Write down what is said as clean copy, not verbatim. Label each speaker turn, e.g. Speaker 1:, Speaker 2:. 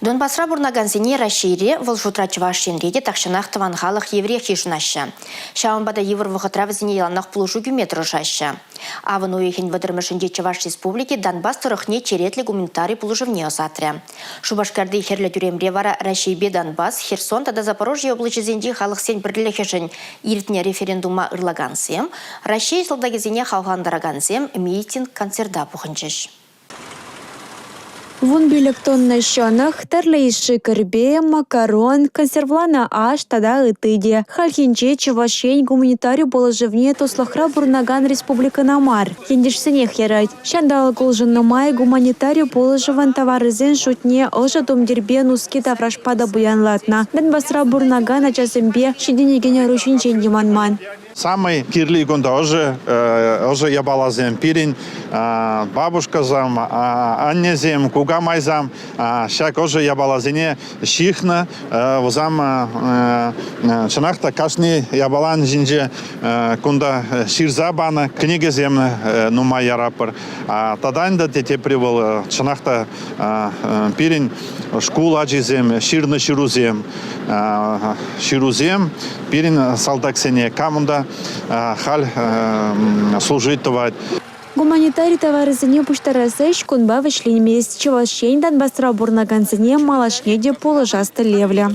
Speaker 1: Донбасра пурӑнакансене Раҫҫейре, вӑл шутра Чӑваш Енре те тахҫанах тӑван халӑх евӗрех йышӑнаҫҫӗ. Ҫавӑнпа та йывӑр вӑхӑтра вӗсене яланах пулӑшу кӳме тӑрӑшаҫҫӗ. Авӑн уйӑхӗн вӑтӑрмӗшӗнче Чӑваш Республики Донбасс тӑрӑхне черетлӗ гуманитари пулӑшӑвне ӑсатрӗ. Шупашкарти Хӗрлӗ тӳремре вара Раҫҫейпе Донбасс, Херсон тата Запорожье облаҫӗсенчи халӑхсен пӗрлӗхӗшӗн иртнӗ референдума ырлакансем, Раҫҫей салтакӗсене хавхалантаракансем митинг-концерта пухӑнчӗҫ.
Speaker 2: 15 тонна ҫӑнӑх, тӗрлӗ йышши кӗрпе, макарон, консервланӑ аш тата ытти те. Хальхинче Чӑваш Ен гуманитари пулӑшӑвне туслӑхра пурӑнакан республикӑна мар, ентешсенех ярать. Ҫанталӑк улшӑннӑ май гуманитари пулӑшӑвӗн таварӗсен шутне ӑшӑ тумтирпе нуски таврашпа та пуянлатнӑ. Донбасра пурӑнакан ачасемпе ҫитӗнекен ӑру ҫинчен те манман.
Speaker 3: Самый кирли кунта ӑшӑ, ӑшӑ япаласем. Пирӗн бабушкӑсем, аннесем, кукамайсем ҫак ӑшӑ япаласене ҫыхнӑ. Вӗсем чӑнах та кашни япалан ҫинче кунта ҫырса панӑ кӗнекесем нумай яратпӑр. Тата ӗнтӗ тепри вӑл чӑнах та пирӗн шкул ачисем ҫырнӑ ҫырусем. Ҫырусем пирӗн салтаксене кам унта халь служить тӑвать.
Speaker 2: Гуманитари таварӗсене пуҫтарас ӗҫ кунпа вӗҫленмест. Чӑваш Ен Донбасра пурӑнакансене малашне те пулӑшас тӗллевлӗ.